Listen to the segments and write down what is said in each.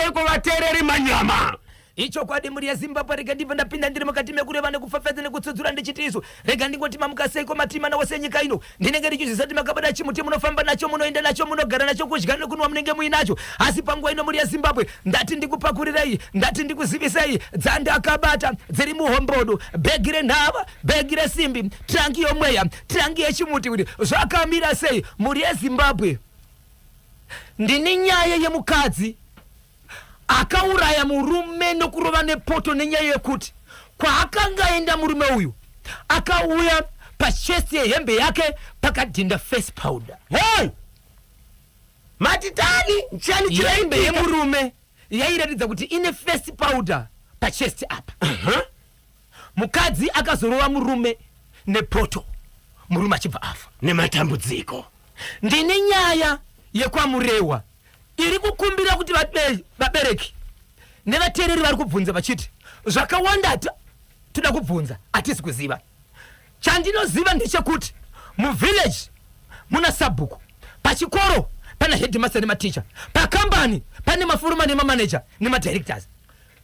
Seiko vateereri manyama? Ichokwadi mhuri yeZimbabwe, rega ndibva ndapinda ndiri mukati mekureva nekupfapfaidza nekutsudzura ndichiti izvo rega ndingoti mamuka seiko matimana wose enyika ino. Ndinenge ndichizvisa kuti makabata chimuti munofamba nacho, munoenda nacho, munogara nacho, kudya nekunwa munenge muinacho. Asi panguva ino mhuri yeZimbabwe, ndati ndikupakurirai, ndati ndikuzivisai dzandakabata dziri muhombodo, bhegi renhava, bhegi resimbi, tirangi yomweya, tirangi yechimuti kuti zvakamira sei mhuri yeZimbabwe. Ndine nyaya yemukadzi akauraya murume nokurova nepoto nenyaya yekuti kwaakanga aenda murume uyu akauya pachest yehembe yake pakadhinda face powder. Hey! Mati tani? Chani Hembe chiraitika? yemurume yairatidza kuti ine face powder pachest apa. Mukadzi akazorova murume nepoto murume achibva afa. Nematambudziko. Ndine nyaya yekwaMurehwa iri kukumbira kuti vabereki nevateereri vari kubvunza vachiti zvakawanda toda kubvunza hatisi kuziva. Chandinoziva ndechekuti muvillage muna sabhuku, pachikoro pana headmaster nematicha, pakambani pane maforoma nemamanager nemadirectors.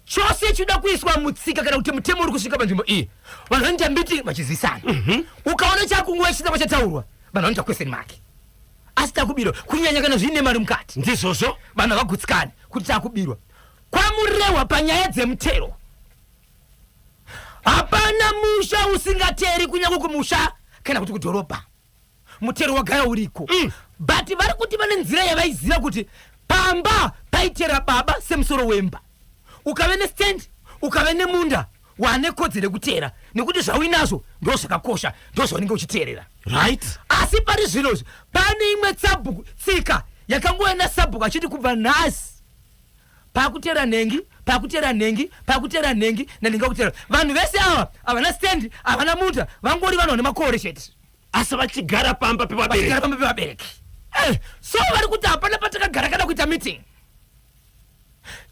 Chose chinoda kuiswa mutsika kana kuti mutemo uri kusvika panzvimbo iyi, vanhu vanoita meeting vachizisana. Ukaona chakunguva chisina kwachataurwa, vanhu vanoita question mark. Asi takubirwa, kunyanya kana zviine mari mukati. Ndizvozvo. Vanhu havagutsikani kuti takubirwa. KwaMurehwa panyaya dzemutero hapana musha usingateri, kunyange kumusha kana kuti kudhorobha mutero wagara uriko. But vari kuti vane nzira yavaiziva kuti pamba paitera baba semusoro wemba. Ukave nestand, ukave nemunda, wane kodzero yekutera nekuti zvauinazvo ndo zvakakosha, ndo zvaunenge uchiteerera. Asi pari zvino izvi pane imwe tsabhuku tsika yakangouya nasabhuku achiti kubva nhasi pakutera nhengi, pakutera nhengi, pakutera nhengi nanhengi akutera. Vanhu vese ava havana stand, havana munda, vangori vanhu vane makore chete. Asi vachigara pamba pevabereki. Vachigara pamba pevabereki. So vari kuti hapana patakagara kana kuita meeting.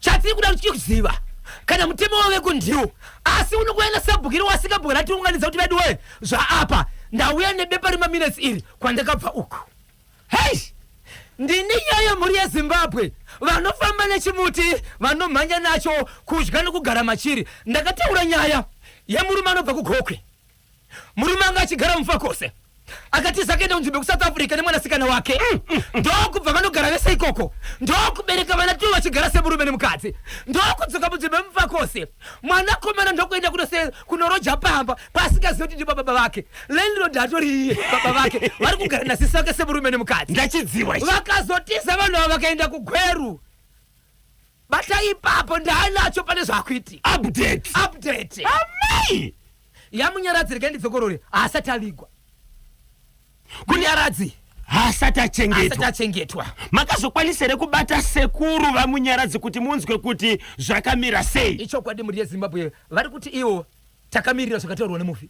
Chatiri kuda kuziva kana mutemo waveko ndiwo, asi unongouya nasabhuku iri wasingabhuku ratiunganidza kuti veduwe zvaapa ndauya nebepa remaminutes iri kwandakabva uku. Hei, ndini nyaya mhuri yeZimbabwe vanofamba nechimuti vanomhanya nacho kudya nokugara machiri. Ndakataura nyaya yemurume anobva kuGokwe. Murume anga achigara muFakose akatiza akaenda kunzvimbo yekuSouth Africa nemwanasikana wake, ndokubva vanogara vese ikoko, ndokubereka vana two vachigara semurume nemukadzi, ndokudzoka munzvimbo yemuFakose. Mwanakomana ndokuenda kunoroja pamba paasingazive kuti ndibo baba vake. Landlord atori iye baba vake, vari kugara nasisi vake semurume nemukadzi. Ndachidziwa ichi. Vakazotiza vanhu ava vakaenda kuGweru. Bata ipapo ndaanacho pane zvakuitika. Update. Update. Amai! YaMunyaradzi regai ndidzokorore haasati avigwa. Munyaradzi haasati achengetwa. Haasati achengetwa. Makazokwanisa here kubata sekuru vaMunyaradzi kuti munzwe kuti zvakamira sei? Ichokwadi mhuri yeZimbabwe vari kuti ivo takamirira zvakataurwa nemufi.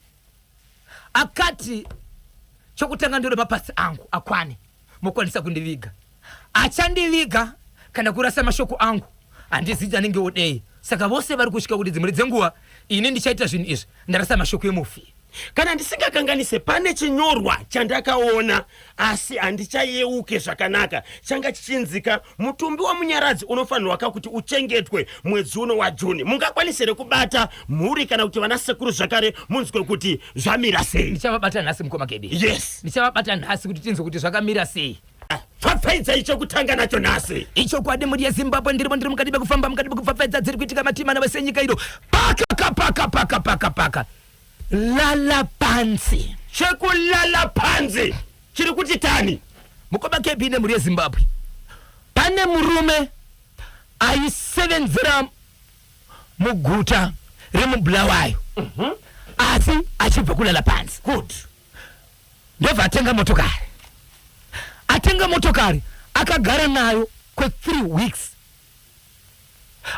Akati chokutanga ndoda mapatsi angu akwane mokwanisa kundiviga. Achandiviga kana kurasa mashoko angu handizivi anenge odei. Saka vose vari kutya kuti dzimwe dzenguva ini ndichaita zvinhu izvi ndarasa mashoko emufi. Kana ndisingakanganise pane chinyorwa chandakaona asi handichayeuke zvakanaka changa chichinzika mutumbi waMunyaradzi unofanirwa ka kuti uchengetwe mwedzi uno waJune. Mungakwanise here kubata mhuri kana kuti vana sekuru zvakare munzwe kuti zvamira sei? Ndichavabata nhasi mukoma Kebi. Yes. Ndichavabata nhasi kuti tinzwe kuti zvakamira sei. Pfapfaidzai chekutanga nacho nhasi. Ichokwadi mhuri yeZimbabwe ndirimo ndiri mukati mekufamba mukati mekupfapfaidza dziri kuitika mativi mana vese enyika ino. Paka paka paka paka paka. Lala pansi. Chekulala panzi chiri kuti tani. Mukoma KB nemhuri yeZimbabwe. Pane murume aisevenzera muguta remuBulawayo asi achibva kulala pansi. Good. Ndobva atenga motokari. Atenga motokari akagara nayo kwe 3 weeks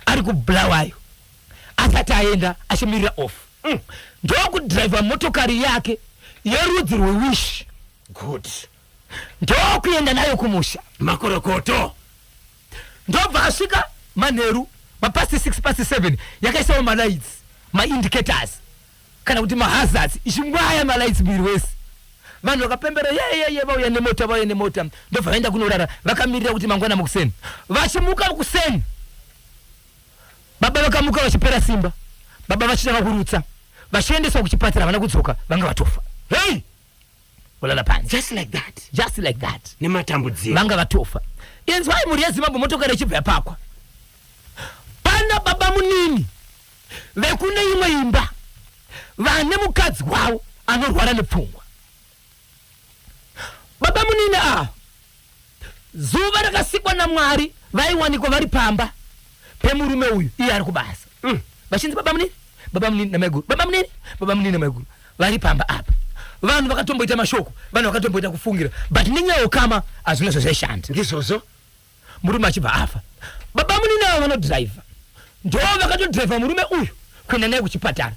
ari kuBulawayo asati aenda achimirira off. Ndokudriver motokari yake yerudzi rweWish. Good. Ndokuenda nayo kumusha. Makorokoto. Ndobva asvika manheru mapast 6 past 7 yakaisawo malights, maindicators kana kuti mahazards ichimwaya malights muviri wese. Vanhu vakapembera ye ye ye vauya nemota vauya nemota ndobva vaenda kunorara vakamirira kuti mangwana mukuseni. Vachimuka kuseni. vakamuka vachipera simba, baba vachitanga kurutsa, vachiendeswa kuchipatara, havana kudzoka, vanga vatofa. Hey! Volala panze. Just like that. Just like that. Nematambudziko. Vanga vatofa. Inzwai mhuri yeZimbabwe, motokari ichibva yapakwa. Pana baba munini vekune imwe imba vane mukadzi wavo anorwara nepfungwa. Baba munini ava zuva rakasikwa naMwari vaiwanikwa vari pamba pemurume uyu, iye ari kubasa. Vachinzi baba munini, baba munini namaiguru, baba munini, baba munini namaiguru vari pamba apa. Vanhu vakatomboita mashoko, vanhu vakatomboita kufungira, but nenyaya yokama hazvina zvazvaishanda. Ndizvozvo. Murume achibva afa, baba munini ava vanodhiraivha, ndo vakatodhiraivha murume uyu kuenda naye kuchipatara.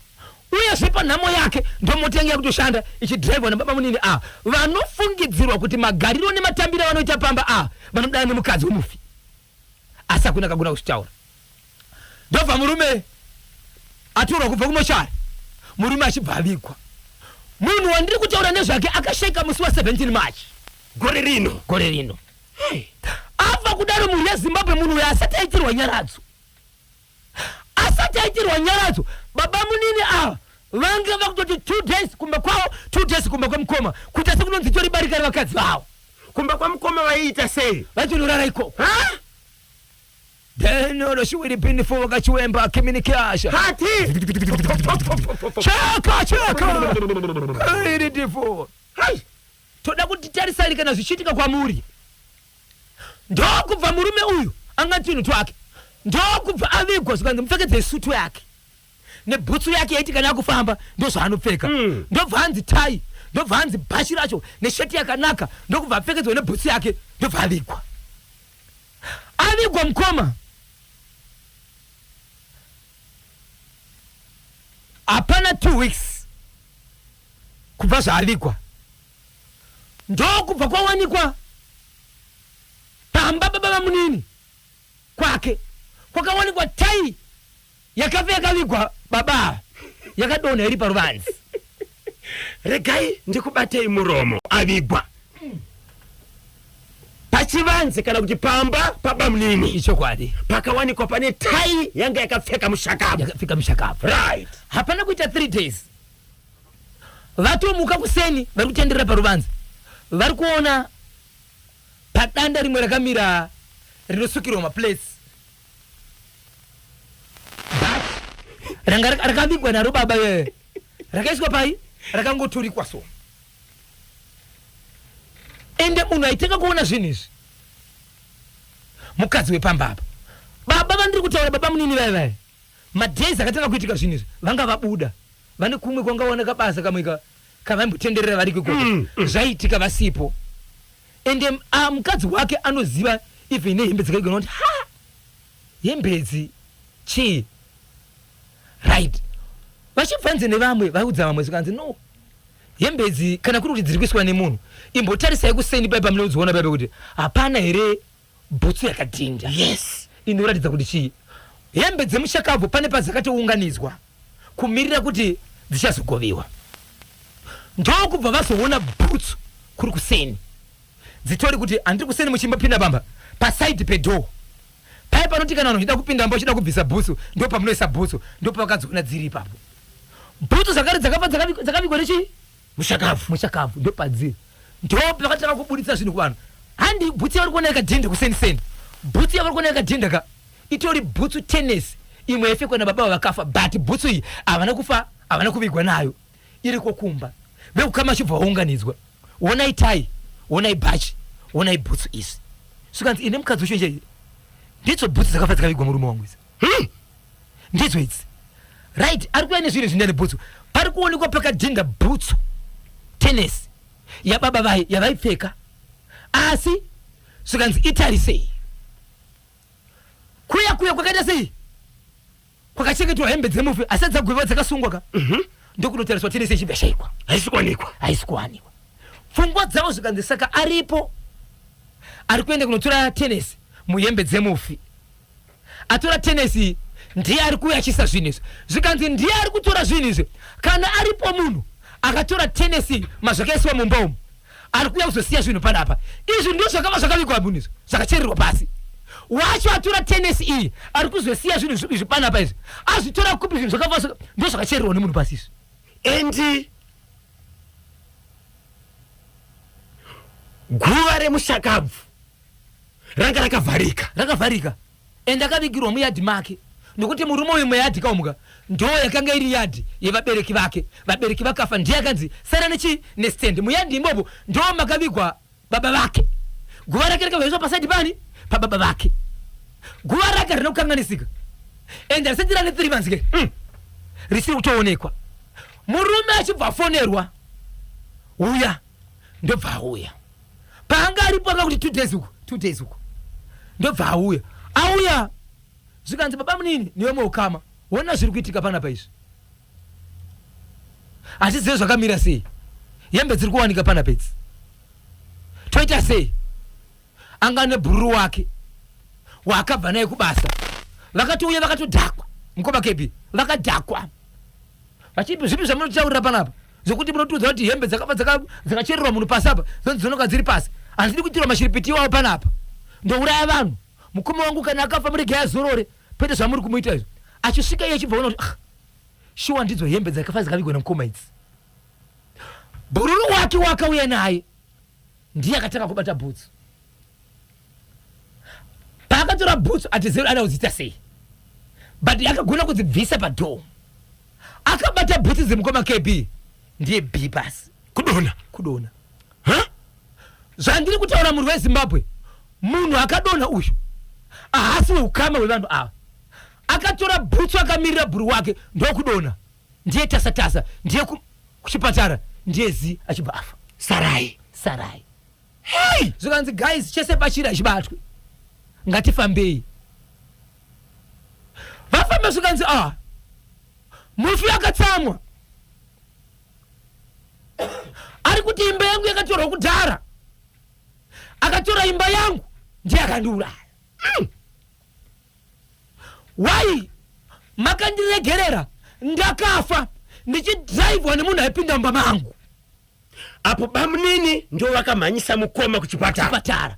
Uyezve panhamo yake ndomota yange yakutoshanda ichidhiraivhwa nababa munini ava, vanofungidzirwa kuti magariro nematambiro avanoita pamba ava vanodana nemukadzi wemufi, asi hakuna akagona kuzvitaura. Ndobva murume atorwa kubva kumochari, murume achibva avigwa. Munhu wandiri kutaura nezvake akashaika musi wa17 March gore rino. Gore rino. Hey. Abva kudaro, mhuri yeZimbabwe, munhu uyo asati aitirwa nyaradzo, asati aitirwa nyaradzo, baba munini ava vange vakutoti 2 days kumba kwavo, 2 days kumba kwemukoma, kuita sekunonzi tori barika revakadzi vavo. Kumba kwamukoma vaiita sei? Vaitonorara ikoko. Ha? Denolo shiwiri pinifo wakachiwemba kiminikiasha. Hati. Cheka cheka iritifo. Hai. Toda kuti tarisai kana zvichiitika kwamuri. Ndokubva murume uyu anga tunhu twake, ndokubva avigwa, zvikanzi mupfekedzei sutu yake nebhutsu yake yaiti kana akufamba ndozvaanopfeka. Ndobva hanzi tai, ndobva hanzi bhachi racho nesheti yakanaka, ndokubva apfekedzwa nebhutsu yake, ndobva avigwa. Avigwa mukoma, hapana 2 weeks kubva zvaavigwa, ndokubva kwawanikwa pamba baba vamunini kwake kwakawanikwa tai yakafa yakavigwa baba ava yakadonha iri paruvanze. Regai ndikubatei muromo. Avigwa pachivanze kana kuti pamba pabamunini. Ichokwadi. Pakawanikwa pane tai yanga yakapfeka mushakabvu. Yakapfeka mushakabvu. Hapana kuita 3 days, vatomuka kuseni vari kutenderera paruvanze, vari kuona padanda rimwe rakamira rinosukirwa maplates ranga rakavigwa naro baba ve, rakaiswa pai, rakangoturikwa so. Ende munhu aitenga kuona zvinhu izvi mukadzi wepamba apa. Baba vandiri kutaura, baba munini vai vai, madays akatanga kuitika zvinhu izvi vanga vabuda, vane kumwe kwangawana kabasa kamwe kavaimbotenderera variko ikoko. Zvaitika vasipo. Ende mukadzi wake anoziva even nehembe dzakaigona kuti ha, hembedzi chii, right? Vachibvanze nevamwe, vaudza vamwe, zvikanzi no, hembedzi kana kuri kuti dziri kuiswa nemunhu, imbotarisai kuseni pai pamunodziona paipa kuti hapana here bhutsu yakadhinda inoratidza kuti chii, hembe dzemushakabvu pane padzakatounganidzwa kumirira kuti dzichazogoviwa. Ndokubva vazoona bhutsu kuri kuseni dzitori kuti handiri kuseni muchimbopinda pamba pasaidi pedoor pai panoti kana vanhu vachida kupinda mba vachida kubvisa bhutsu ndo pamunoisa bhutsu. Ndo pavakadziona dziri ipapo bhutsu zvakare dzakafa dzakavigwa nechii? Mushakabvu. Mushakabvu ndo padziri. Ndo pakatanga kubuditsa zvinhu kuvanhu. Handi bhutsu yavari kuona yakadhinda kuseni-seni, bhutsu yavari kuona yakadhinda ka, itori bhutsu tenesi imwe yaipfekwa nababa vakafa, but bhutsu iyi havana kufa, havana kuvigwa nayo, iriko kumba. Vekukama chibva vaunganidzwa, onai tai, onai bhachi, onai bhutsu izvi. Svikanzi ine mukadzi wacho nje, ndidzo bhutsu dzakafa dzakavigwa murume wangu idzi. Ndidzo idzi, right? Ari kuuya nezvinhu izvi nebhutsu, pari kuonekwa pakadhinda bhutsu tenesi yababa vai yavaipfeka. Asi zvikanzi itarisei kuya kuya kwakaita sei kwakachengetwa hembe dzemufi asi dzagwiwa dzakasungwa ka, ndokunotariswa tenesi ichibva yashaikwa. Haisi kuwanikwa. Haisi kuwanikwa. Pfungwa dzavo zvikanzi saka aripo ari kuenda kunotora tenesi muhembe dzemufi, atora tenesi ndiye ari kuuya achiisa zvinhu izvi. Zvikanzi ndiye ari kutora zvinhu izvi. Kana aripo munhu akatora tenesi mazvakaiswa mumba umu, ari kuuya kuzosiya zvinhu panapa. Izvi ndo zvakava zvakavigwa munhu izvi, zvakachererwa pasi. Wacho atora tenesi iyi ari kuzosiya zvinhu izvi panapa izvi azvitora kupi zvinhu zvakafa ndozvakachererwa nemunhu pasi izvi. And guva remushakabvu ranga rakavharika. Rakavharika and akavigirwa muyadhi make nokuti murume uyu muyadhi kaumuka ndo yakanga iri yadhi yevabereki vake. Vabereki vakafa ndiye akanzi sara nechi nestand muyadhi imomo ndo makavigwa baba vake. Guva rake rakavhariswa pasaidi pani pababa vake. Guva rake harina kukanganisika and harisati rane 3 months ke risiri kutoonekwa. Murume achibva afonerwa uya ndobva auya paanga aripo anga kuti 2 days uku 2 days uku ndobva auya auya zvikanzi baba munini newe muukama wona zviri kuitika panapa izvi hatizive zvakamira sei hembe dziri kuwanika panapa idzi toita sei anga nebhururu wake waakabva naye kubasa vakatouya vakatodhakwa mukoma kebi vakadhakwa vachipi zvipi zvamunotaurira panapa zvekuti munotiudza kuti hembe dzakafa dzakachererwa munhu pasi apa dzonzi dzonoka dziri pasi handidi kuitirwa mashiripiti iwawo panapa ndouraya vanhu mukoma wangu kana akafa muregei azorore kwete zvamuri kumuita izvo achisvika iye achibva ona kuti ah, shuwa ndidzo hembe dzakafa dzikavigwa namukoma idzi bhururu wake wakauya naye ndiye akatanga kubata bhutsu paakatora bhutsu atizivi ada kudziita sei but akagona kudzibvisa padhoo akabata bhutsu dzemukoma kb ndiye b pasi kudonha kudonha huh? Zvandiri kutaura murwi weZimbabwe munhu akadonha uyu ahasi weukama hwevanhu ava. Akatora bhutsu akamirira bhuru wake ndokudonha ndiye tasa tasa ndiye kuchipatara ndiye zi achibva afa. Sarai. Sarai. Hey! Zvikanzi guys chese pachiri hachibatwe. Ngatifambei. Vafamba zvikanzi ah mufi akatsamwa. Ari kuti imba yangu yakatorwa kudhara. Akatora imba yangu ndiye akandiuraya. Why makandiregerera ndakafa ndichidhiraivhwa nemunhu aipinda mumba mangu? Apo bamunini ndivo vakamhanyisa mukoma kuchipatara. Chipatara.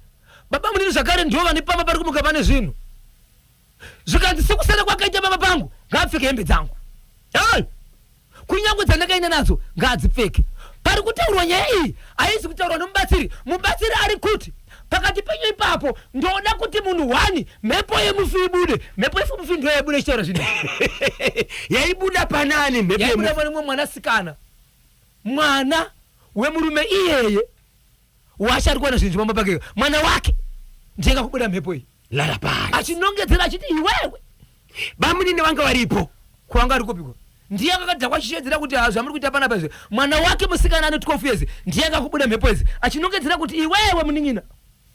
Babamunini zvakare ndivo vane pamba pari kumuka pane zvinhu. Zvikanzi sekusara kwakaita baba pangu ngaapfeke hembe dzangu. Hey! Kunyangwe dzandakaenda nadzo ngaadzipfeke. Pari kutaurwa nyaya iyi haizi kutaurwa nomubatsiri. Mubatsiri ari kuti pakati penyu ipapo ndoda kuti munhu hwani mhepo yemufi ibude. Mhepo yemufi ndiyo yaibuda ichitaura zvinhu. Yaibuda panani mhepo Yaibuda yemufi? pane mumwe mwanasikana. Mwana wemurume iyeye wacho ari kuwana zvinhu zvipamba pake mwana wake ndiye kakubuda mhepo iyi. Lala pasi. Achinongedzera achiti iwewe. Bamunini vanga varipo. Kwanga ari kupiko? Ndiye akakadhakwa achishedzera kuti ha zvamuri kuita panapa izvi. Mwana wake musikana ane 12 years ndiye akakubuda mhepo idzi achinongedzera kuti iwewe munin'ina.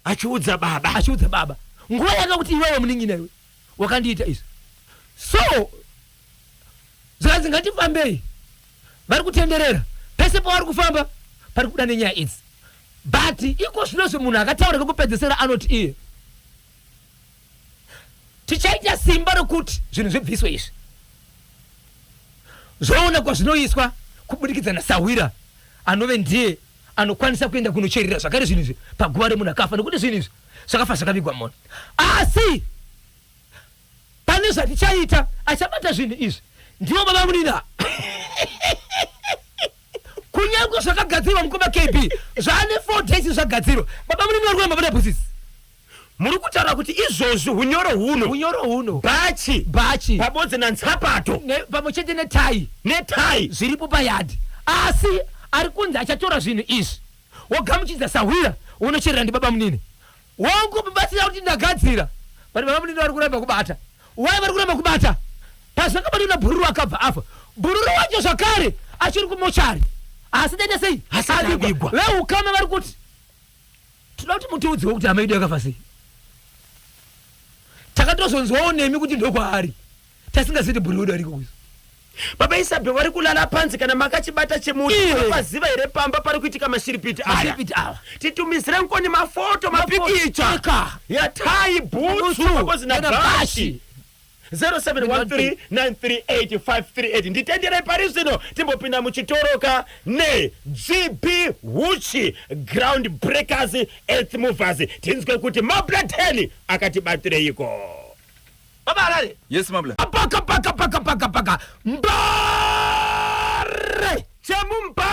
Achiudza baba. Achiudza baba. Nguva yakakuti iwewe munin'ina iwe wakandiita izvi. So zvikanzi ngatifambei. Vari kutenderera pese pavari kufamba pari kubuda nenyaya idzi. But iko zvinozvi munhu akataura kekupedzesera anoti iye tichaita simba rekuti zvinhu zvibviswe izvi zvoonekwa zvinoiswa kubudikidza nasahwira anove ndiye anokwanisa kuenda kunocherera zvakare zvinhu izvi paguva remunhu akafa nekuti zvinhu izvi zvakafa zvakavigwa mona asi Pane zvatichaita achabata zvinhu izvi ndivo baba munina kunyangwe zvakagadzirwa mukoma KB zvaane 4 days zvagadzirwa baba munini vari kuramba vada bhusisi muri kutaura kuti izvozvi hunyoro huno hunyoro huno bhachi bhachi pabodzi nanzapato pamwe chete netai netai zviripo payadhi asi ari kunzi achatora zvinhu izvi wogamuchidza sahwira wonocherera ndibaba munini Wangu mubatsira kuti ndagadzira but baba munini vari kuramba kubata. Why vari kuramba kubata? Pazvakabatwa nabhururu akabva afa. Bhururu wacho zvakare achiri kumochari. Asi ndaita sei? Asati avigwa. Veukama vari kuti toda kuti mutiudzewo kuti hama yedu yakafa sei. Takatozonzwawo nemi kuti ndokwaari. Tasingazivi kuti bhururu wedu ariko kuzo. Baba Isabel vari kulala panzi kana makachibata chimuti Iye. munopaziva here pamba pari kuitika mashiripiti aya Mashiripiti ava. Titumizire ngoni mafoto mapikicha Eka. yatai bhutsu Bhutsu, pamodzi nana nabhachi bhachi. 0713938538. Nditenderei pari zvino timbopinda muchitoroka neGB Huchi, Ground Breakers, Earth Movers, tinzwe kuti Mabla 10 akatibatireiko. Baba Harare. Yes, Mabla. Paka paka paka paka paka. Mbare. Chemumbare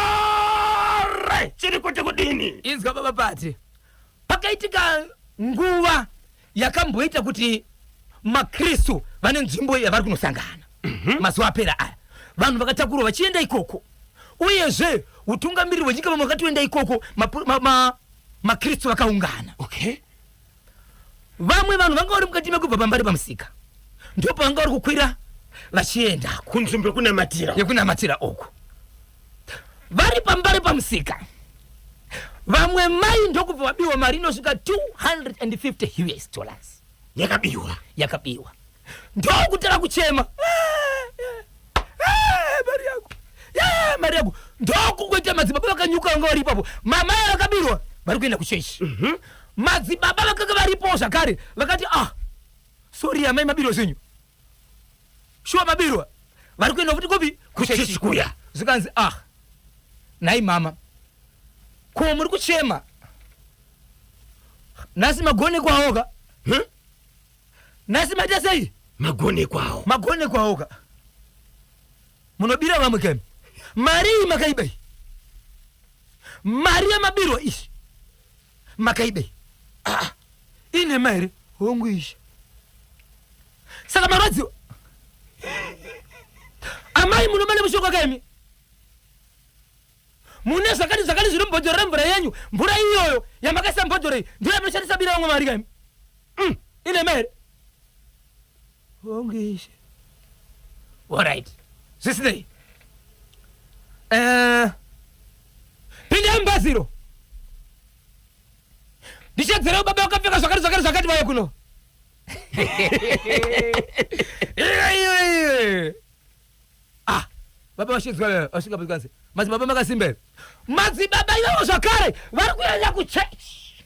chiri kuti kudini? Inzwa baba Pati. Pakaitika nguva yakamboita kuti maKristu vane nzvimbo yavari kunosangana. Mazuva apera aya. Vanhu vakatakurwa vachienda ikoko. Uyezve utungamiriri hwenyika vamwe vakatoenda ikoko maKristu vakaungana. Okay. Vamwe vanhu vanga vari mukati mekubva pambari pamusika ndopavanga vari kukwira vachiendako kunzvimbo yekunamatira. Yekunamatira uku. Vari pambari pamusika vamwe mai ndokubva vabiwa mari inosvika 250 US dollars. Yakabiwa. Yakabiwa. Ndokutanga kuchema. Mari yangu. Mari yangu. Ndokungoita madzibaba vakanyuka vanga vari ipapo. Mama vakabirwa vari kuenda kuchechi. Madzibaba vakanga varipo zvakare vakati ah sorry amai mabirwa zvenyu. Shuwa mabirwa. Vari kuenda futi kupi? Kuchechi kuya. Zvikanzi ah nhai mama. Ko muri kuchema? Nhasi magonekwawo ka? Huh? Nhasi maita sei? Magonekwawo. Magonekwawo ka? Munobira vamwe kemi. Mari iyi makaiba iyi. Mari yamabirwa iyi. Makaiba iyi. Ah, inhema here? Hongu ishe. Saka marwadziwa. Amai munoma nemushonga kaimi. Mune zvakati zvakati zviri mubhodhoro remvura yenyu. Mvura iyoyo yamakaisa mubhodhoro iyi ndiyo yamunoshandisa bira vamwe mari kaimi. Inhema here? Hongu ishe. Alright. Zvisinei. Pindai mubhaziro. Ndichadzera baba vakapfeka zvakati zvakati zvakati vauya kuno. Iwe iwe iwe. Ah, baba vashinzwa vasvika pazvikanzi. Madzibaba makasimba here? Madzibaba ivavo zvakare vari kuenda kuchechi.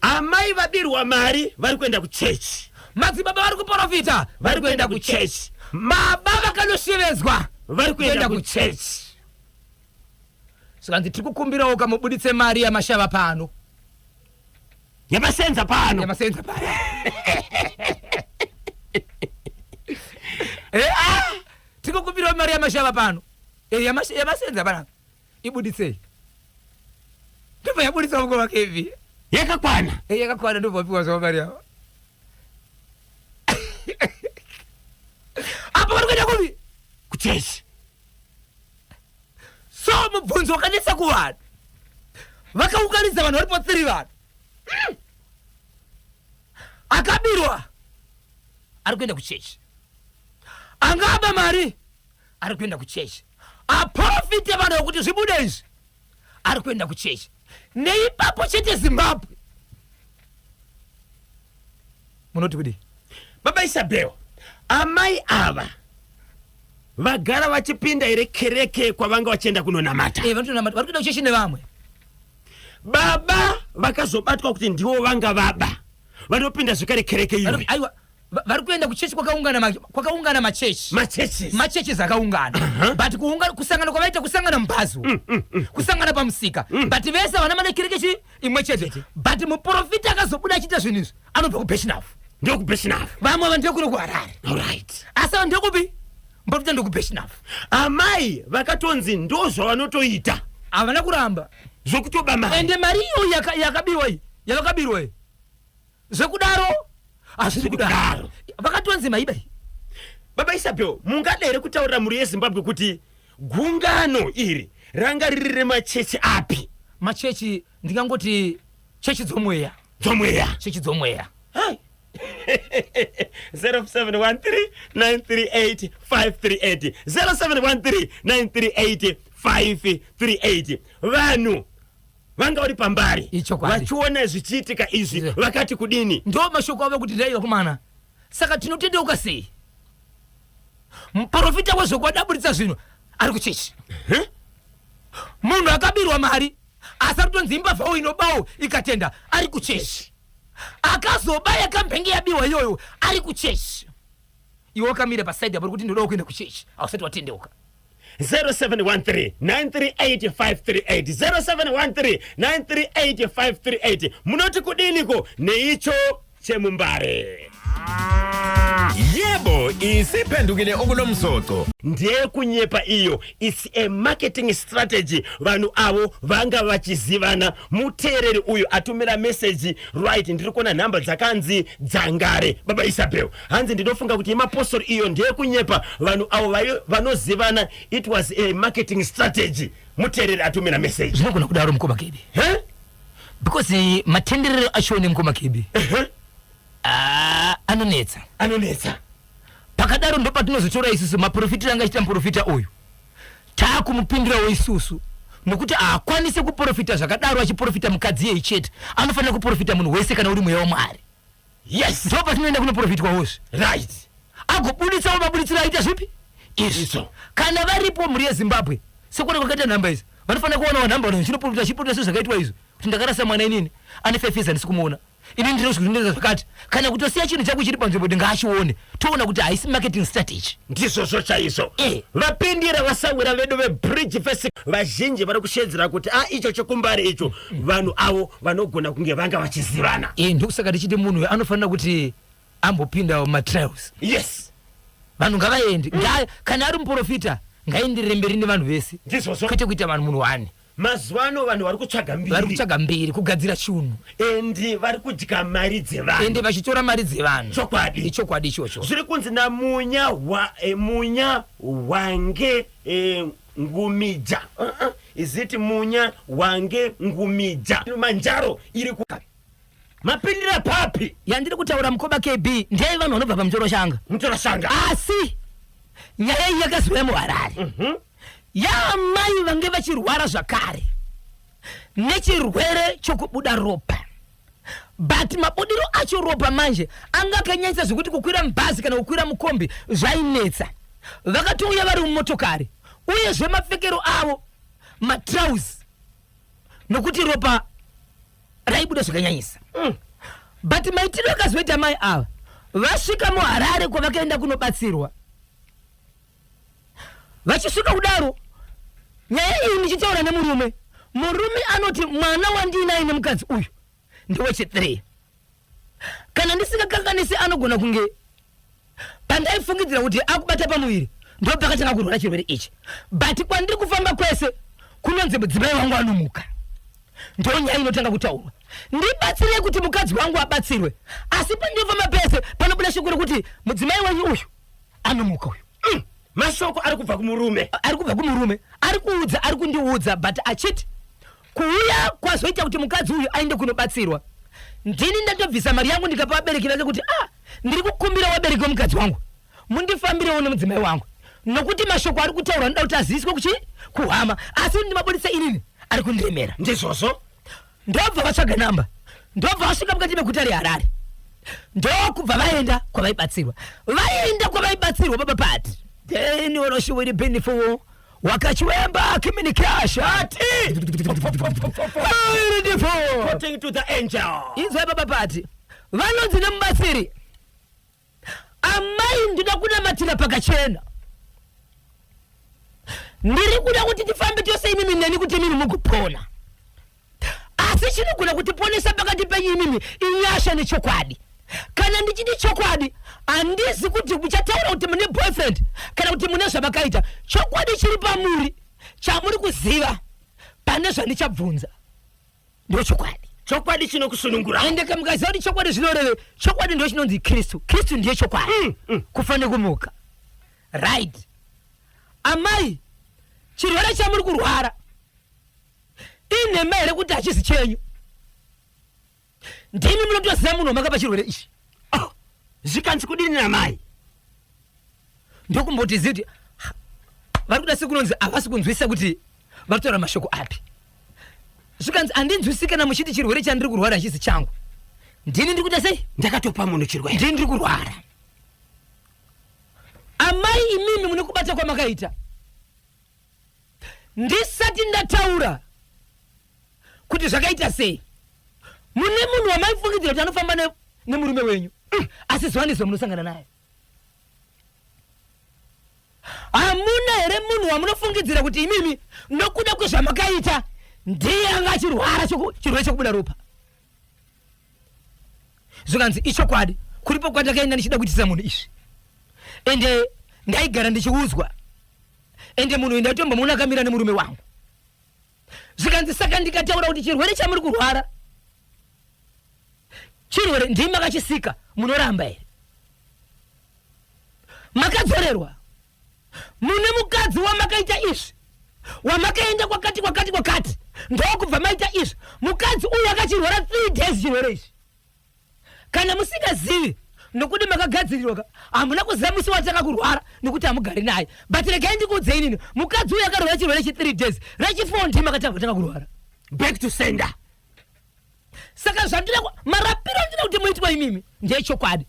Amai vabirwa mari vari kuenda kuchechi. Madzibaba vari kuprofita vari kuenda kuchechi. Baba vakanoshevedzwa vari kuenda kuchechi. Zvikanzi tiri kukumbirawo kamubuditse mari yamashava pano. Yamasenza pano. Yamasenza pano. Tiri kukumbirawo mari yamashava pano. Yamasenza pano. Ibuditsei. Ndobva yabuditsa muko wake ivi. Yakakwana. Yakakwana ndobva wapiwa zvavo mari yavo. Apo vari kuenda kupi? Kuchechi. So mubvunzo wakanetsa kuvanhu. Vakaunganidza vanhu varipo 3 vanhu. Akabirwa ari kuenda kuchechi. Angaba mari ari kuenda kuchechi. Aprofite vanhu kuti zvibude izvi ari kuenda kuchechi. Neipapo chete Zimbabwe. Munoti kudii? Baba Isabel, amai ava vagara vachipinda here kereke kwavanga vachienda kunonamata? Vanotonamata, vari kuenda kuchechi nevamwe. Baba vakazobatwa kuti ndivo vanga vaba. Vanopinda zvekare kereke iyoyo. Aiwa, vari kuenda kuchechi kwakaungana machechi. Machechi. Machechi akaungana. But kusangana kwavaita kusangana mubhazi. Kusangana pamusika. But vese vana mane kereke chi imwe chete. But muprofita akazobuda achiita zvinhu izvi anobva kuBeshnaf. Ndokubeshnaf. Vamwe vanhu ndekuno kuHarare. Alright. Asi vanhu ndekupi? Muprofita ndokubeshnaf. Amai vakatonzi ndo zvavanotoita. Havana kuramba. Zvokutoba mari. Ende mari iyo yakabiwa iyi, yavakabirwa iyi. Zvekudaro hazvisi kudaro. Vakatonzi maiba iyi. Baba Isabel, mungada here kutaurira mhuri yeZimbabwe kuti gungano iri ranga riri remachechi api? Machechi ndingangoti chechi dzomweya. Dzomweya. Chechi dzomweya. Hai. 0713938538. 0713938538. Vanhu vanga vari pambari vachiona zvichiitika izvi vakati kudini? Ndo mashoko avo kuti ndaiva kumana. Saka tinotendeuka sei? Muprofita wezvokwadi aburitsa zvinhu ari kuchechi. Munhu akabirwa mari asi ari kutonzi imbavhawo inobawo ikatenda ari kuchechi. Akazoba yakambenge yabiwa iyoyo ari kuchechi. Iwe wakamira pasaidi apo uri kuti ndodawo kuenda kuchechi, hausati watendeuka. 0713 938 538, 0713 938 538. Munoti kudiniko neicho chemuMbare? Yebo, isiphendukile okulomsoco. Ndeyekunyepa iyo, it's a marketing strategy. Vanhu avo vanga vachizivana. Muteereri uyu atumira meseji, right? Ndiri kuona nhamba dzakanzi dzangare. Baba Isabel, hanzi ndinofunga kuti yemapostori iyo ndeyekunyepa. Vanhu avo vanozivana, it was a marketing strategy. Muteereri atumira meseji. Zvinogona kudaro, mukoma Kebi, He? because matenderero acho nemukoma Kebi, ah, anonetsa. Anonetsa. Pakadaro ndo patinozotora isusu maprofitiro anga achiita muprofita uyu, taakumupindirawo isusu, nokuti haakwanisi kuprofita zvakadaro achiprofita mukadzi iyei chete. Anofanira kuprofita munhu wese kana uri mweya waMwari. Ndo patinoenda kunoprofitwawozve, agobuditsawo mabuditsiro aita zvipi izvi. Izvo. Kana varipo mhuri yeZimbabwe, sekuona kwakaita nhamba idzi, vanofanira kuwanawo nhamba vanhu vachinoprofita, achiprofita sezvakaitwa izvo, kuti ndakarasa mwana inini ane 5 years, handisi kumuona ini, ndinozvineza zvakati, kana kutosiya chinhu chako chiri panzvimbo kuti ngaachione, toona kuti haisi marketing strategy. Ndizvozvo chaizvo. Eh. Vapindira vasawira vedu veBridge Fest. Vazhinji vari kushedzera kuti a icho chekuMbare icho, vanhu avo vanogona kunge vanga vachizivana. Ndokusaka tichiti munhu uyu anofanira kuti ambopindawo matrials. Vanhu ngavaende. Kana ari muprofita, ngaenderere mberi nevanhu vese, Ndizvozvo. kwete kuita vanhu munhu one. Mazuva ano vanhu vari kutsvaga Vari mbiri. Kutsvaga mbiri, kugadzira chunhu. Endi vari kudya mari dzevanhu. Ende vachitora mari dzevanhu. Chokwadi. Ichokwadi ichocho. Zviri kunzi naMunya Munya Wange Ngumija. Is it Munya Wange Ngumija? Manjaro iri ku mapindira papi? Yandiri kutaura, mukoma KB, ndeye vanhu vanobva pamutoro shanga. Mutora shanga. Asi nyaya iyi yakazouya muHarare yaamai vange vachirwara zvakare nechirwere chokubuda ropa, but mabudiro acho ropa manje anga akanyanyisa zvekuti kukwira mubhazi kana kukwira mukombi zvainetsa. Vakatouya vari mumotokari, uyezve mapfekero avo matrausi, nokuti ropa raibuda zvakanyanyisa. But maitiro akazoita mai ava vasvika muHarare kwavakaenda kunobatsirwa, vachisvika kudaro, nyaya iyi ndichitaura nemurume, murume anoti mwana wandiinaye nemukadzi uyu ndewechi3. Kana ndisingakanganisi, anogona kunge pandaifungidzira kuti akubata pamuviri ndo pakatanga kurwara chirwere ichi, but kwandiri kufamba kwese kunonzi mudzimai wangu anomuka. Ndo nyaya inotanga kutaurwa: ndibatsirei kuti mukadzi wangu abatsirwe, asi pandinofamba pese panobuda shoko rekuti mudzimai wenyu uyu anomuka uyu. Mashoko ari kubva kumurume. Ari kubva kumurume, ari kuudza, ari kundiudza, but achiti kuuya kwazoita kuti mukadzi uyu aende kunobatsirwa, ndini ndatobvisa mari yangu ndikapa vabereki vake kuti, ah, ndiri kukumbira vabereki vemukadzi wangu mundifambirewo nemudzimai wangu, nokuti mashoko ari kutaurwa anoda kuti aziviswe kuchi kuhama, asi kuti ndimabudisa inini ari kundiremera. Ndizvozvo. Ndobva vatsvaga namba, ndobva vasvika mukati meguta reHarare, ndokubva vaenda kwavaibatsirwa. Vaenda kwavaibatsirwa, baba Pati, then vanoshuwiri benifo wakachiwemba communication. Ati Beautiful. Quoting to the angel. Inzwai, baba Pati, vanonzi nemubatsiri, amai, ndinoda kunamatira pakachena, ndiri kuda kuti tifambe tose imimi neni kuti imimi mugopona, asi chinogona kutiponesa pakati penyu imimi inyasha nechokwadi. Kana ndichiti chokwadi, handizi kuti muchataura kuti mune boyfriend kana kuti mune zvamakaita. Chokwadi chiri pamuri chamuri kuziva pane zvandichabvunza ndo chokwadi. Chokwadi chinokusunungura. Ende kamukaziva kuti chokwadi zvinoreve, chokwadi ndo chinonzi Kristu. Kristu ndiye chokwadi, kufa nekumuka, right? Amai, chirwere chamuri kurwara inhema here kuti hachizi chenyu? Ndimi munotoziva munhu wamakapa chirwere ichi. Oh, zvikanzi kudini namai? Ndokumboti zivi kuti ha, vari kuda sekunonzi havasi kunzwisisa kuti vari kutaura mashoko api. Zvikanzi, handinzwisisi kana muchiti chirwere chandiri kurwara hachisi changu. Ndini ndiri kuita sei? Ndakatopa munhu chirwere. Ndini ndiri kurwara. Amai, imimi mune kubata kwamakaita. Ndisati ndataura kuti zvakaita sei, mune munhu wamaifungidzira kuti anofamba nemurume wenyu, asi zuva nezuva munosangana naye. munhu wamunofungidzira kuti imimi nokuda kwezvamakaita ndiye anga achirwara chirwere chekubuda ropa. Zvikanzi ichokwadi, kuripo kwandakaenda ndichida kuitisa munhu izvi, ende ndaigara ndichiudzwa, ende munhu uyu ndaitombomuona akamira nemurume wangu. Zvikanzi saka ndikataura kuti chirwere chamuri kurwara chirwere ndimi makachisika, munoramba here? Makadzorerwa mune mukadzi wamakaita izvi, wamakaenda kwakati kwakati kwakati, ndokubva maita izvi. Mukadzi uyu akachirwara 3 days chirwere ichi. Kana musingazivi nokuti makagadzirirwa ka, hamuna kuziva musi watanga kurwara nokuti hamugari naye, but regai ndikuudzei inini, mukadzi uyu akarwara chirwere chi 3 days, rechi4 ndimi akatanga kurwara. Back to sender. Saka zvandinoda marapiro andinoda kuti muitwe imimi ndechokwadi.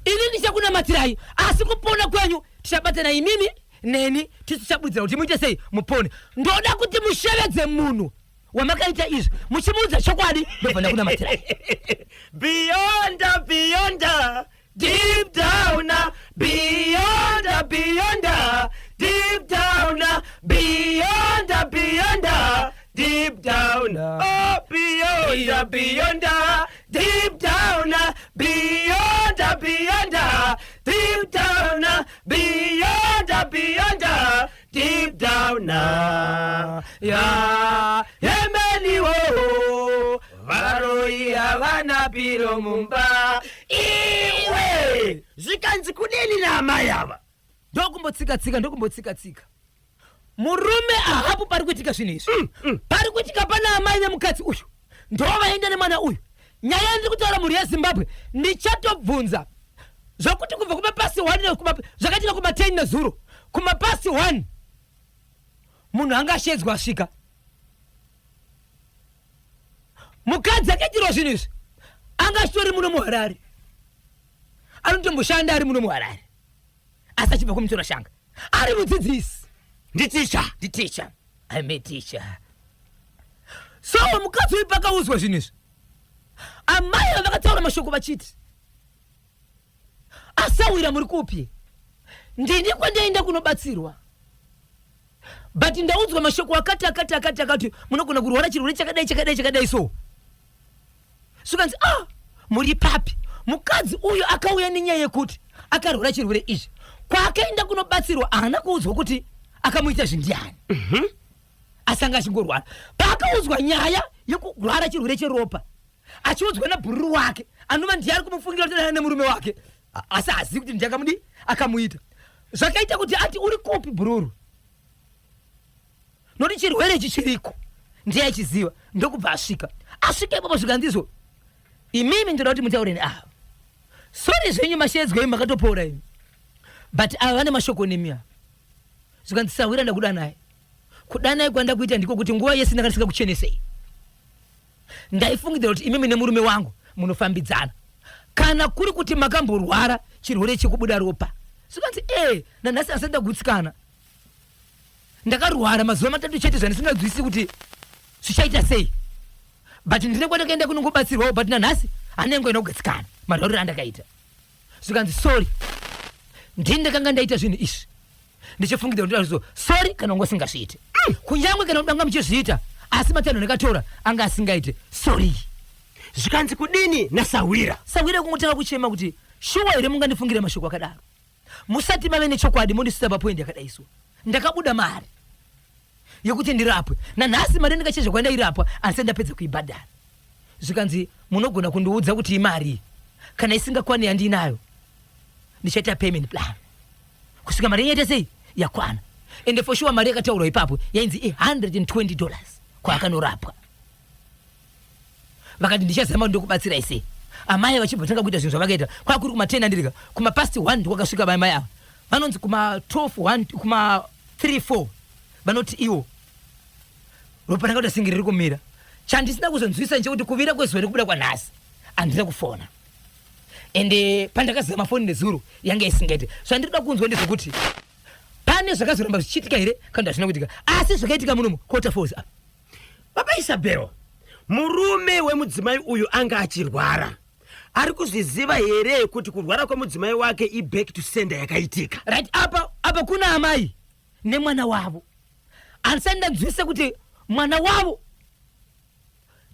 Ini ndichakunamatirai, asi kupona kwenyu tichabatana imimi neni, tichichabudzira kuti muite sei mupone. Ndoda kuti mushevedze munhu wamakaita izvi muchimuudza chokwadi, ndobva ndakunamatirai. Beyond, beyond, deep down, beyond, beyond, deep down, beyond, beyond, deep down, oh, beyond, beyond, deep down, beyond, beyond, deep down, beyond, beyond, deep down, ya yemeniwo varoi havana piro mumba iwe. Zvikanzi kudini naamai ava? Ndokumbotsika-tsika, ndokumbotsika-tsika. Murume ahapo pari kuitika zvinhu izvi, pari kuitika pana amai vemukadzi uyu, ndo vaenda nemwana uyu. Nyaya yandiri kutaura, mhuri yeZimbabwe, ndichatobvunza zvokuti kubva kumapast 1, zvakaitika kuma10 nezuro, kumapast 1 munhu anga ashedzwa asvika. Mukadzi akaitirwa zvinhu izvi anga achitori muno muHarare, anotomboshanda ari muno muHarare, asi achibva kumutora shanga, ari mudzidzisi. Nditicha. Nditicha, I'm a teacher. So mukadzi uyu pakaudzwa zvinhu izvi, amai ava vakataura mashoko vachiti, "Asawira, muri kupi? Ndini kwandaenda kunobatsirwa, but ndaudzwa mashoko akati akati akati akati, munogona kurwara chirwere chakadai chakadai chakadai." So zvikanzi, "Ah, muri papi?" Mukadzi uyu akauya nenyaya yekuti akarwara chirwere ichi, kwaakaenda kunobatsirwa haana kuudzwa kuti akamuita zvindiani, asi anga achingorwara. Paakaudzwa nyaya yekurwara chirwere cheropa, achiudzwa nabhururu wake, anova ndiye ari kumufungira kuti dana nemurume wake, asi hazivi kuti ndiye akamudi akamuita. Zvakaita kuti ati, "Uri kupi, bhururu? Nokuti chirwere ichi chiriko." Ndiye achiziva, ndokubva asvika. Asvika ipapo zvikanzizvo, "Imimi ndoda kuti mutaure neava. Sorry zvenyu, mashedzwa imi, makatopora imi, but ava vane mashoko nemi ava." Zvikanzi, "Sahwira, ndakudanai. Kudanai kwandakuita ndiko kuti nguva yese ndanga ndisingakuchenesei. Ndaifungidzira kuti imimi nemurume wangu munofambidzana. Kana kuri kuti makamborwara chirwere chekubuda ropa?" Zvikanzi, "E, nanhasi asati ndagutsikana. Ndakarwara mazuva 3 chete, zvandisingadzwisi kuti zvichaita sei, but ndine kwandakaenda kunongobatsirwawo, but nanhasi handinge ina kugutsikana marwariro andakaita." Zvikanzi, "Sorry, ndini ndakanga ndaita zvinhu izvi ndichifungidzira kuti so. Sorry kana unga usingazviite, kunyange kana udanga muchizviita, asi matanho ndakatora anga asingaite. Sorry." Zvikanzi kudini nasahwira? Sahwira kungotanga kuchema kuti, "Shuwa here mungandifungira mashoko akadaro musati mave nechokwadi? Mondisvitsa papoint yakadai so. Ndakabuda mari yekuti ndirapwe. Nanhasi mari ndikachezva kwandairapwa handisati ndapedza kuibhadhara." Zvikanzi, "Munogona kundiudza kuti imari kana isingakwani yandinayo, ndichaita payment plan kusvika mari yenyu yaita sei, yakwana." Ende for sure mari yakataurwa ipapo yainzi i$120 kwaakanorapwa. Vakati, "Ndichazama ndokubatsirai sei." Amai vachibva tanga kuita zvinhu zvavakaita. Kwakuri kuma10, andirika kumapast 1 ndokwakasvika vaimai ava. Vanonzi kuma12 1, kuma3 4, vanoti iwo ropa ranga kuti singe riri kumira. Chandisina kuzonzwisa nchekuti kuvira kwezuva nekubuda kwanhasi handina kufona, ende pandakazama foni nezuro yanga isingaite. Zvandinoda kunzwa ndezvekuti pane zvakazoramba zvichiitika here kana hazvina kuitika. Asi zvakaitika munomu Waterfalls apa. Baba Isabel, murume wemudzimai uyu anga achirwara, ari kuzviziva here kuti kurwara kwemudzimai wake iback to sender yakaitika? Right, apa kuna amai. Nemwana wavo. Handisati ndanzwisisa kuti mwana wavo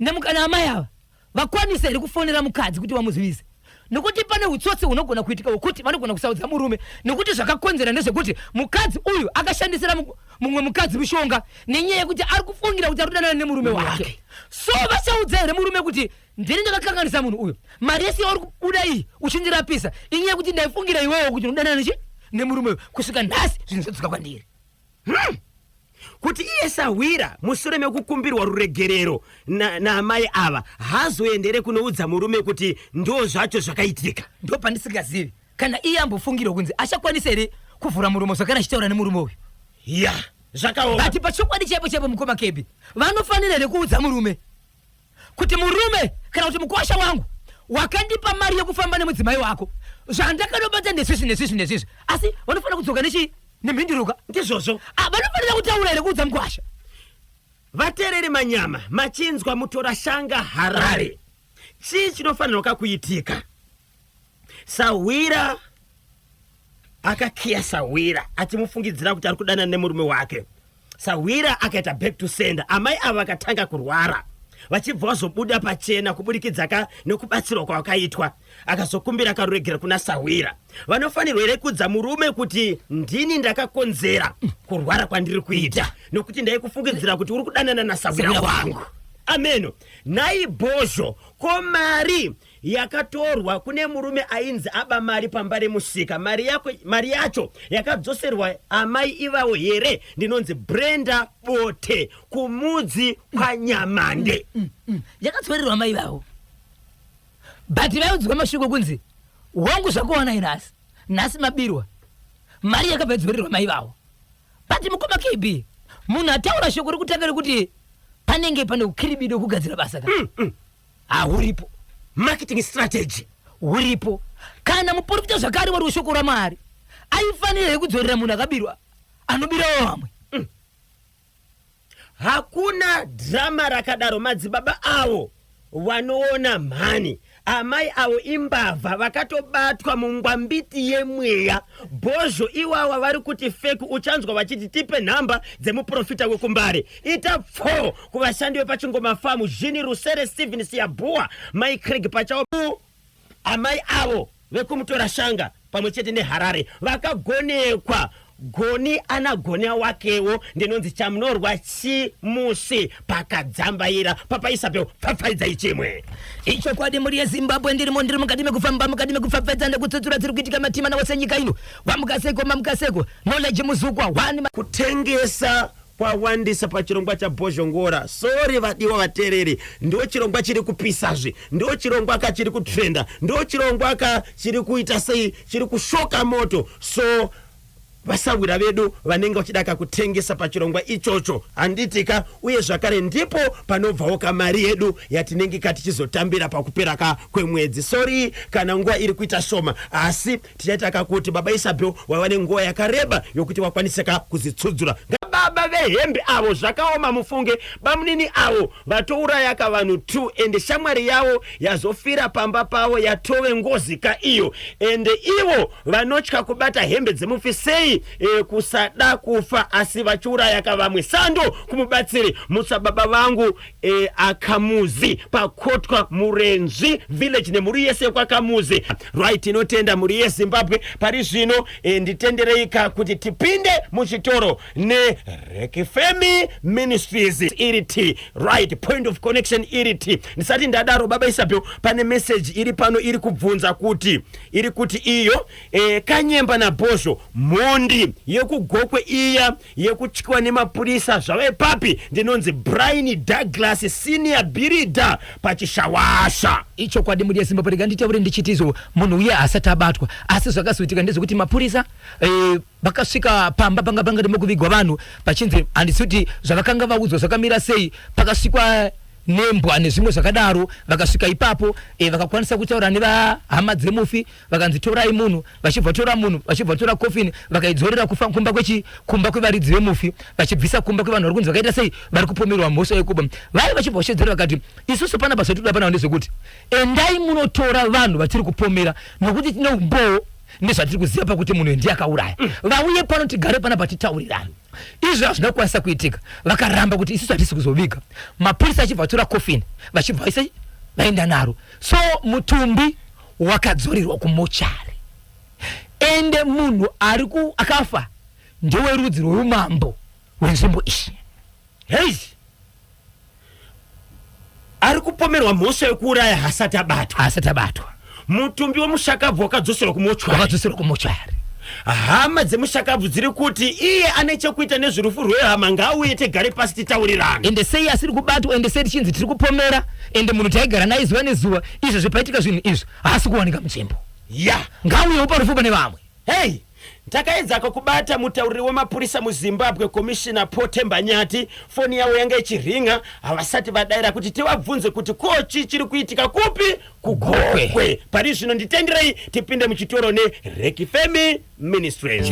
nemukana amai ava vakwanisa here kufonera mukadzi kuti vamuzivise, nekuti pane utsotsi hunogona kuitika hwekuti vanogona kusaudza murume, nekuti zvakakonzera ndezvekuti mukadzi uyu akashandisira mumwe mukadzi mushonga nenyaya yekuti ari kufungira kuti ari kudanana nemurume wake. So vachaudza here murume kuti ndini ndakakanganisa munhu uyu, mari yese yauri kubuda iyi uchindirapisa inyaya yekuti ndaifungira iwewo kuti unodanana nechi nemurume uyu, kusvika nhasi zvinhu zvodzoka kwandiri? Kuti iye sahwira mushure mekukumbirwa ruregerero naamai na ava hazoendere kunoudza murume kuti ndo zvacho zvakaitika? Ndo pandisingazivi kana iye ambofungirwa kunzi achakwanisa here kuvhura muromo zvakare achitaura nemurume uyu. Ya, zvakaoma. But pachokwadi chaipo chaipo, mukoma Kebi, vanofanira here kuudza murume kuti murume kana kuti mukwasha wangu wakandipa mari yekufamba nemudzimai wako, zvandakanobata ndezvizvi, nezvizvi, nezvizvi? Asi vanofanira kudzoka nechi nemhinduruka. Ndizvozvo. Ah, vanofanira kutaura here kuudza mukwasha? Vateereri, manyama machinzwa Mutorashanga, Harare. Chii chinofanirwa kakuitika? Sahwira akakiya sahwira achimufungidzira kuti ari kudanana nemurume wake. Sahwira akaita back to sender. Amai ava vakatanga kurwara vachibva vazobuda pachena kuburikidza ka nekubatsirwa kwavakaitwa. Akazokumbira karuregero kuna sahwira. Vanofanirwa here kudza murume kuti ndini ndakakonzera kurwara kwandiri kuita nokuti ndaikufungidzira kuti uri kudanana nasahwira wangu? Ameno. Nhai Bhozho, ko mari yakatorwa kune murume ainzi aba mari pamba remusika, mari, yako, mari yacho yakadzoserwa amai ivavo here? Ndinonzi Brenda Bote kumudzi kwaNyamande. Yakadzorerwa mai vavo, but vaiudzwa mashoko kunzi wangu zvakuwanai nhasi, nhasi mabirwa mari, yakabva yadzorerwa mai vavo. But mukoma KB, munhu ataura shoko rekutanga rekuti panenge pane ukiribido kugadzira basa ka hahuripo. Marketing strategy. Huripo. Kana muprofita zvakare wari weshoko raMwari aifanira here kudzorera munhu akabirwa anobirawo vamwe? Hakuna dhirama rakadaro. Madzibaba avo vanoona mhani. Amai avo imbavha, vakatobatwa mungwambiti yemweya. Bhozho iwawa vari kuti fake, uchanzwa vachiti tipe nhamba dzemuprofita wekuMbare. Ita pfo kuvashandi vepaChingoma Famu, Jini Rusere, Stephen Siyabhuwa, Mai Craig pachawo. Amai avo vekumutora shanga pamwe chete neHarare vakagonekwa goni ana gonia wakewo. Ndinonzi Chamunorwa Chimusi pakadzambaira papaisapeo pfapfaidzai chimwe. Ichokwadi, mhuri yeZimbabwe, ndirimo, ndiri mukati mekufamba, mukati mekupfapfaidza nekutsutsura dziri kuitika matima nawose nyika ino. Wamukaseko, mamukaseko, Knowledge Muzukwa one. Kutengesa kwawandisa pachirongwa chaBhozhongora. Sorry vadiwa vateereri, ndo chirongwa chiri kupisazve, ndo chirongwa ka chiri kutrenda, ndo chirongwa ka chiri kuita sei, chiri kushoka moto. So vasahwira vedu vanenge vachida kakutengesa pachirongwa ichocho, handiti ka? Uye zvakare ndipo panobvawo kamari yedu yatinenge ka tichizotambira pakupera ka kwemwedzi. Sorry kana nguva iri kuita shoma, asi tichaita kakuti baba Isabel wava nenguva yakareba yokuti vakwanise ka kuzitsudzura. Baba vehembe avo zvakaoma mufunge. Bamunini avo vatouraya ka vanhu 2 ende shamwari yavo yazofira pamba pavo, yatove ngozi ka iyo. Ende ivo vanotya kubata hembe dzemufi sei? Kusada kufa asi vachiuraya ka vamwe. Sando kumubatsiri mutsa baba vangu Akamuzi pakotwa Murenzvi village nemhuri yese yekwaKamuzi. Right, tinotenda mhuri yeZimbabwe pari zvino. Nditenderei ka kuti tipinde muchitoro neRekifemi Ministries iri t right point of connection iri t. Ndisati ndadaro, baba Isabel, pane message iri pano iri kubvunza kuti, iri kuti iyo Kanyemba naBhozho, mhondi yekuGokwe iya yekutyiwa nemapurisa zvave papi? Ndinonzi Brian Douglas, senior bhiridha paChishawasha. Ichokwadi, mhuri yeZimbabwe, rega nditaure ndichiti izvo munhu uye haasati abatwa, asi zvakazoitika ndezvekuti mapurisa vakasvika pamba panga panga mekuvigwa vanhu, pachinzi handisi kuti zvavakanga vaudzwa zvakamira sei. Pakasvikwa nembwa nezvimwe zvakadaro. Vakasvika ipapo vakakwanisa kutaura nevahama dzemufi, vakanzi torai munhu. Vachibva tora munhu, vachibva tora coffin, vakaidzorera kufa kumba kwechi kumba kwevaridzi vemufi, vachibvisa kumba kwevanhu vari kunzi vakaita sei, vari kupomerwa mhosva yekuba. Vaiva vachibva vashedzera vakati isusu panapa zvatinoda panapa ndezvekuti endai munotora vanhu vatiri kupomera, nokuti tine umbowo. Nezvatiri kuziva pakuti munhu ndiye akauraya. Vauye pano tigare panapa titaurirane. Izvi hazvina kukwanisa kuitika. Vakaramba kuti isusu hatisi kuzoviga. Mapurisa achibva atora coffin vachibva vaisa vaenda naro. So mutumbi wakadzorerwa kumochari. Ende munhu ari ku akafa ndewerudzi rweumambo hwenzvimbo iyi. Hei! Ari kupomerwa mhosva yekuuraya hasati abatwa. Hasati abatwa. Mutumbi wemushakabvu wakadzoserwa kumochwari. Wakadzoserwa kumochwari. Hama dzemushakabvu dziri kuti iye ane chekuita nezverufu rwehama ngaauye tigare pasi titaurirane. Ende sei asiri kubatwa ende sei tichinzi tiri kupomera ende munhu taigara naye zuva nezuva izvezvi paitika zvinhu izvi haasi kuwanika munzvimbo. Ya. Ngauyewo parufu pane vamwe. Hey! Takaedzako kubata mutauriri wemapurisa muZimbabwe Commissioner Paul Themba Nyathi foni yavo yanga ichiringa havasati vadaira kuti tivabvunze kuti ko chii chiri kuitika kupi kuGokwe. Pari zvino nditenderei tipinde muchitoro neRekifemi Ministries.